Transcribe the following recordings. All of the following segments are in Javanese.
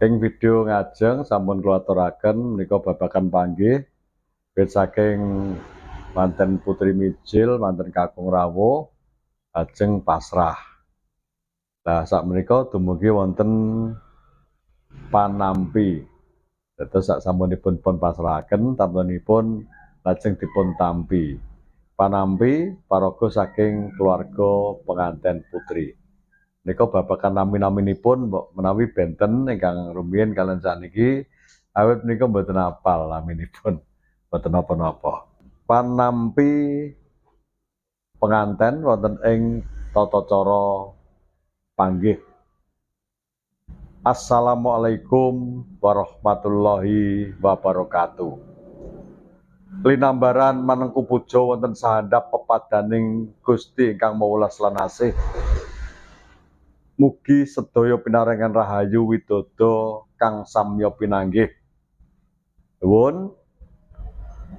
Ing video ngajeng sampun kula aturaken menika babagan panggih wit saking manten putri mijil, manten kakung rawuh ajeng pasrah. Lah sak menika dumugi wonten panampi. Dados sak sampunipun pun pasrahaken tamtunipun lajeng dipun tampi. Panampi paraga saking keluarga penganten putri. Menika babagan nami-naminipun mbok menawi benten ingkang rumiyin kaliyan sakniki, awit menika mboten apal naminipun, mboten napa-napa. Panampi penganten wonten ing tata cara panggih. Assalamualaikum warahmatullahi wabarakatuh. Linambaran manengku puja wonten sahandap pepadaning Gusti ingkang Maha Welas lan Asih. Mugi sedaya pinaringan rahayu widodo kang samya pinanggih. Nuwun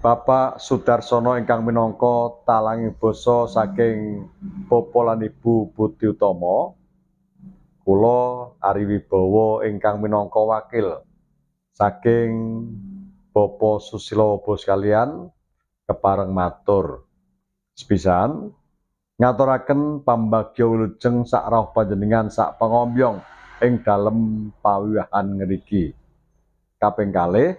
Bapak Sudarsono ingkang minangka talanging basa saking Bapak lan Ibu Budi Utomo. Kula Ari Wibowo ingkang minangka wakil saking Bapak Susilo Wibowo sekalian kepareng matur. Sepisan ngaturaken pambagya wilujeng sak rawuh panjenengan sak pangombyong ing dalem pawiwahan ngriki. Kaping kalih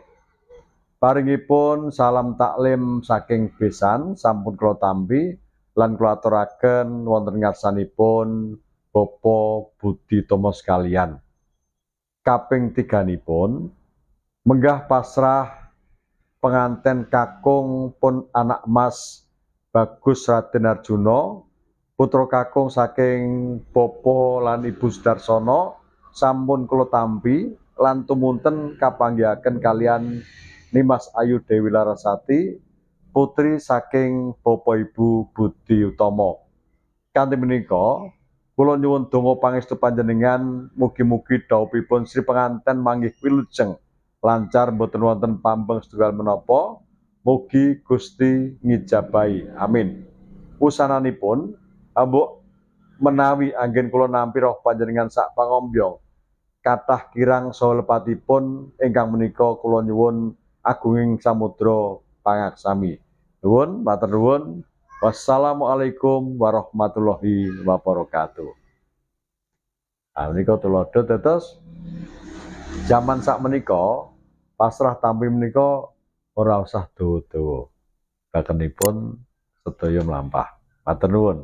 paringipun salam taklim saking besan sampun kula tampi lan kula aturaken wonten ngarsanipun Bapak Budi Tomo sekalian. Kaping tiganipun menggah pasrah penganten kakung pun anak mas Bagus Raden Arjuna, putra kakung saking Bapak lan Ibu Sudarsono sampun kula tampi lan tumunten kapanggihaken kaliyan Nimas Ayu Dewi Larasati, putri saking Bapak Ibu Budi Utomo. Kanthi menika kula nyuwun donga pangestu panjenengan, mugi-mugi dhaupipun Sri Penganten manggih wilujeng lancar, mboten wonten pambeng setunggal menapa. Mugi Gusti ngijabahi. Amin. Wusananipun, ambok menawi anggen kula nampi roh panjenengan sak pangombyong kathah kirang saha lepatipun, ingkang menika kula nyuwun agunging samudra pangaksami. Nuwun, matur nuwun. Wassalamualaikum warahmatullahi wabarakatuh. Nah, menika tuladha. Dados zaman sak menika pasrah tampi menika ora usah dawa-dawa. Bakenipun sedaya mlampah. Matur nuwun.